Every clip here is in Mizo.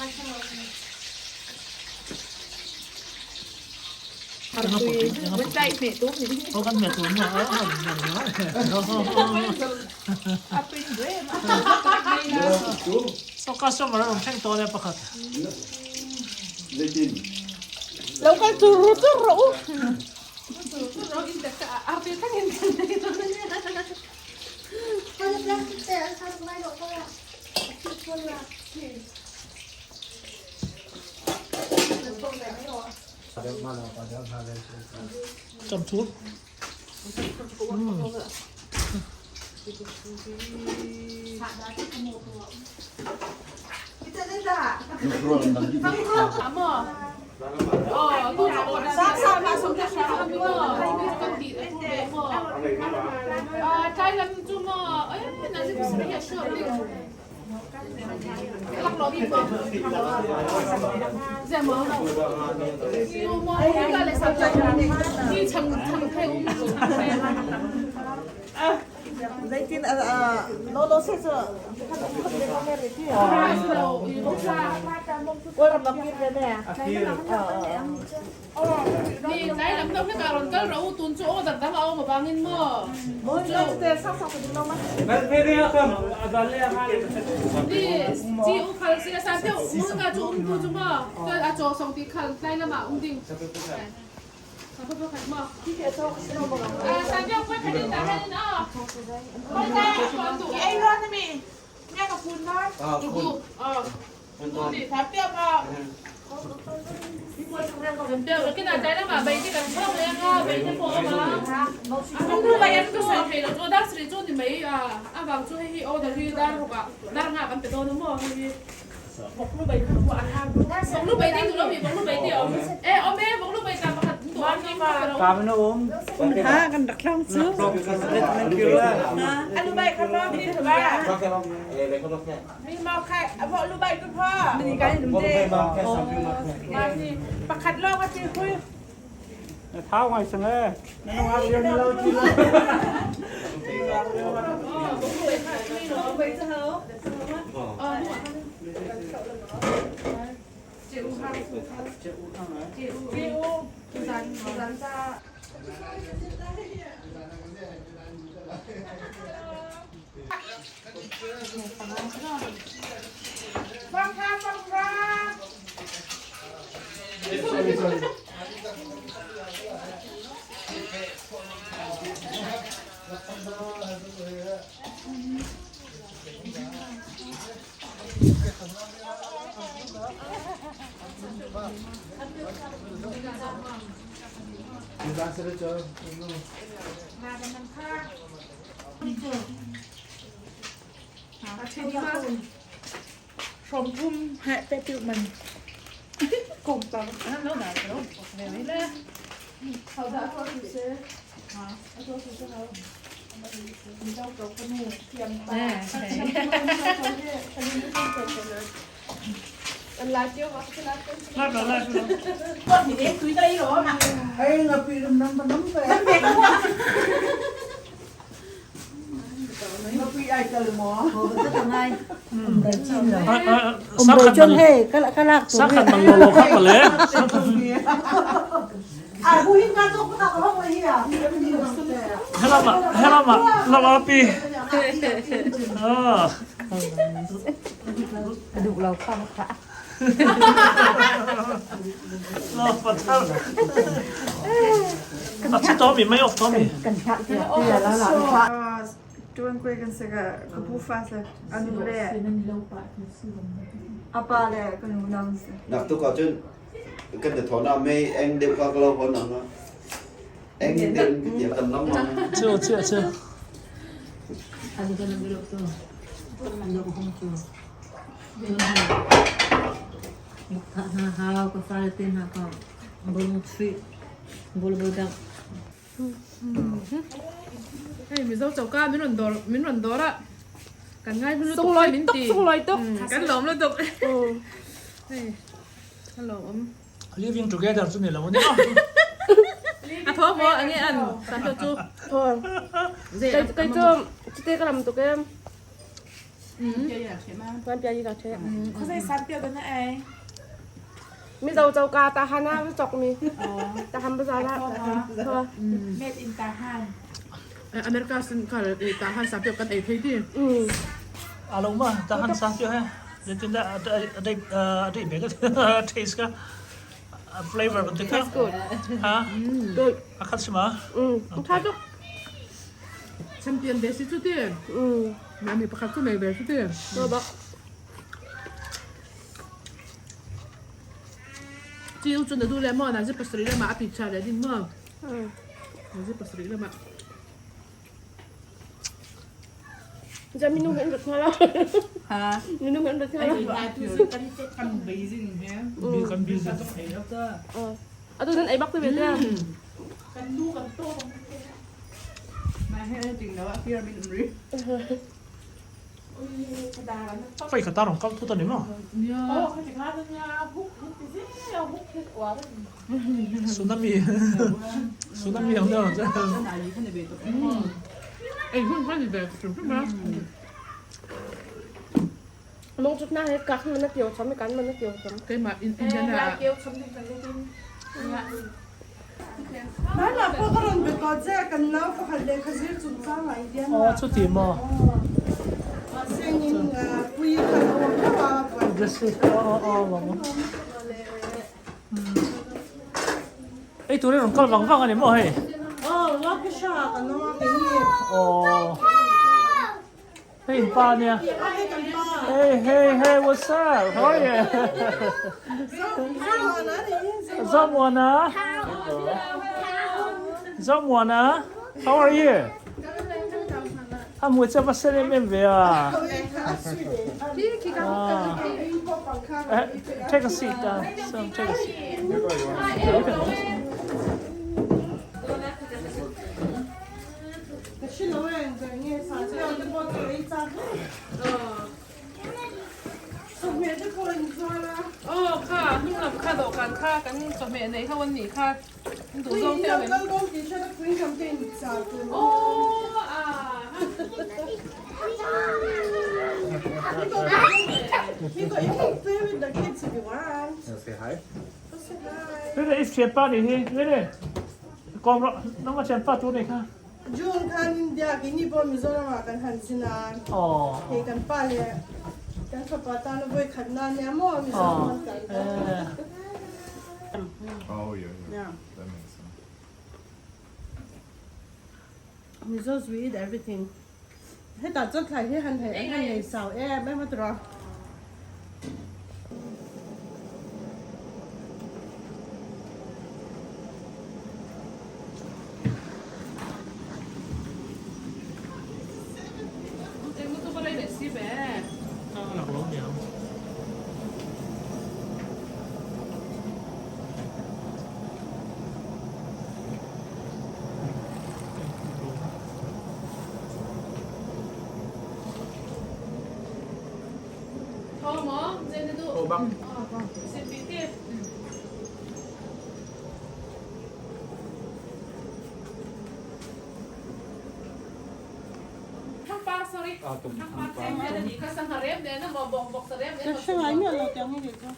So customer an awm thleng tawh ania pakhat. Lo kal chur chur rawh u. Cham chu. Zeitin lawlaw se cu Kawlram a kir ve ne. Ha kan rak tlawng cu. Pakhat lawng a si hui. Na thau ngai sang e. Na nungak lio na lo ti lo. Hrawmthum heh te piu man. Kom tang. Sakhat man lo lo kha pale. Helama helama lama pi. Ah. Duh lo kha kha. Lo pathar. A chi to mi mai off to mi. Kan thlah tiah tiah la la la. Tuan kwe kan se ka ka bu fa se anu le apa le ka nu nang se. Nak tu ka cun kan te thona mei eng deuh ka lo hon ang eng deuh ki tia tam lam ma. Chiu chiu chiu. Hna hau ka fale te hna ka bolung chuih bol bol dang. Hei Mizo choka min rawn dawr min rawn dawr a kan ngai hlu lutuk hi min ti kan lawm lutuk hei ka lawm. Living together chu ni lo ania. A tho maw enge an san chu chu. Kei chu chite ka lam tuk em. Mizo coka Tahan ah va cawkmi Tahan bazaar ah. Made in Tahan. America sin kal Tahan sapio kan ei thei ti. Alo ma Tahan sapio he zeitindah a dei bek taste ka flavor bantuk ka. Taste good. Ha? Good. A khat si ma? Tha tuk. Champion ve si cu ti. Mami pakhat cu mei ve si ti. Bak. Chiu cu na duh le maw nazi pasarih le mah a picha le din maw? Nazi pasarih le mah. Ja minung kan rat hnga lo. Ha. Minung kan rat hnga lo. Kan busy he. Kan busy. Atu nan ei bak te ve te. Kan nu kan to. Ma he ting na wa fear min umri. Fai kha tarong kal thu ta ni ma. Tsunami tsunami ang deuh che. Ei hun kan ve hrim hrim a. Mong chut na he kak man na kio chom kan man na kio chom. Keimah in Indiana. Nai pawh ka rawn be tawh che, kan nau pakhat lehkha zir chungchang ah i bian a. Aw chuti maw? Mahse engin pui kha lo awm deuh a, buai. Jesse, aw aw aw aw. Ei tur i rawn kal vang vang a ni maw hei? Aw, Waukesha ah kan awm a keini. Aw. Hei in pa nia. Hei kan pa. Hey hey hey what's up? How are you? Zomuana. Zomuana. How are you? A mui chu va sen em em ve a. Take a seat down. So take a seat. Ka hre lo e, eng nge sa che ang te pawh chu ei chak hle. Chawhmeh te pawh in zuar a. Aw kha hnung lam kha dawhkan kha kan chawhmeh nei ho an nih kha an duh zawng te Pui in lo kal dawn tih hriat a pui lam te in char tur. Aw a Nico, you can play with the kids if you want. Say hi. Say hi. Vele i thianpa nih hi vele kawm rawh nangmah thianpa tu nih kha. June khan India keini pawh Mizoram ah kan han zin a, hei kan pa leh kan fapa tana vawi khatna ania maw Mizoram an kal ta. Oh yeah, yeah. That makes sense. Mizos we eat everything. Hetah chuan thlai hi han hei an han nei sau em em a tiraw.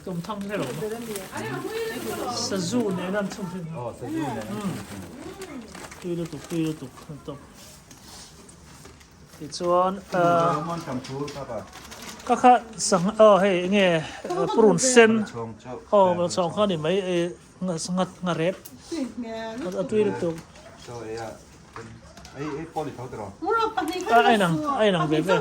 Tum thang hle lo sazu nen an chhung thin tui lutuk tui lutuk tawp tichuan ka kha sangha aw hei enge purun sen aw chhawng kha ni mai nghat ngharep a tui lutuk a inang a inang ve ve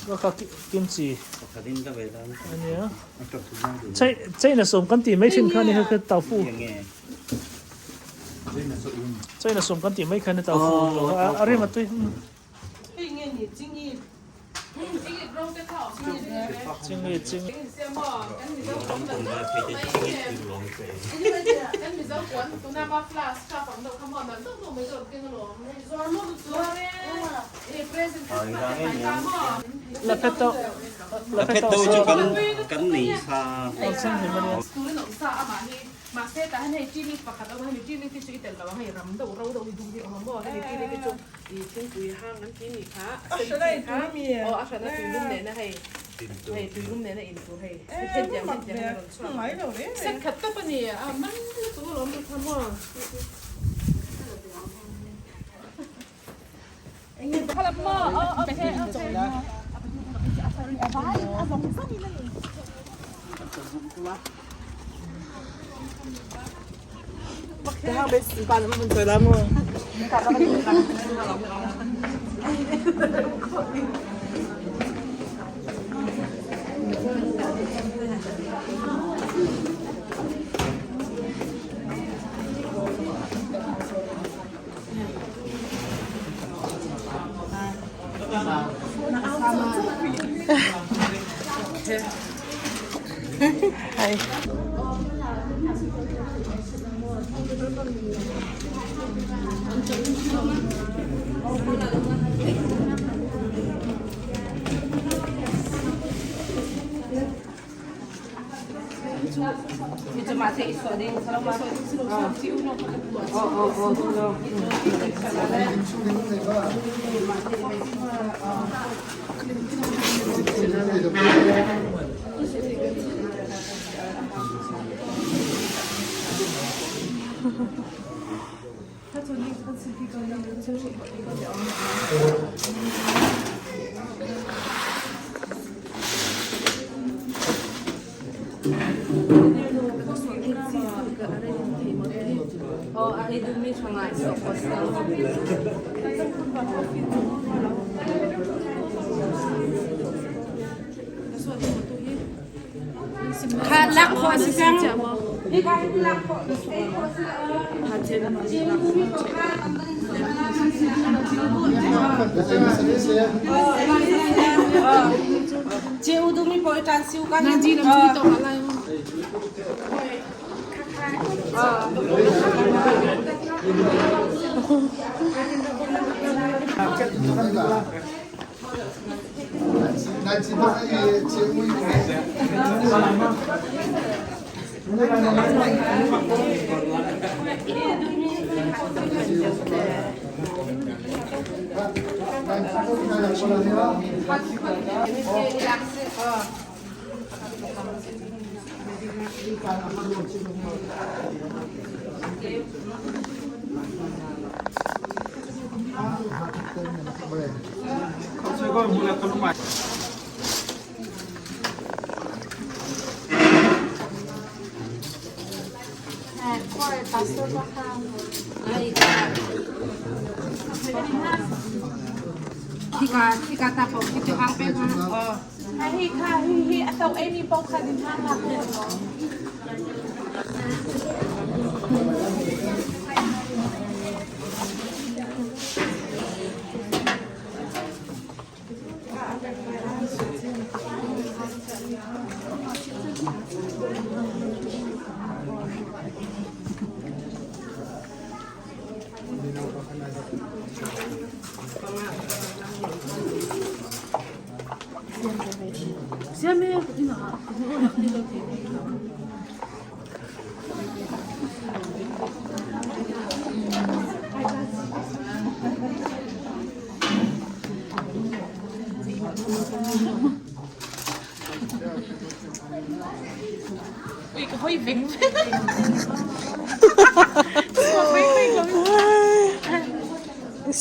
ka kha kimchi ania chei cheina sawm kan tih mai thin kha ni hei kha tofu cheina sawm kan tih mai kha ni tofu a rim a tui. Chingi chingi. La phet to la phet to chu kan kan nei sa. Mahse tah hian hei chili pakhat a awm a, hemi chili te chu i telh loh ang hei ram deuh ro deuh hi dum hi a awm a maw, hemi chili te chu ih thingpui hang an ti nih kha a sen chi kha aw a hrana tuilum nena hei hei tuilum nena in tur hei hetiang hetiang hi a rawn chhuak set khat tawp a ni a man lutuk alawm chu kha maw.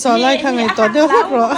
Saw lai kha ngei tawh deuh hlek rawh.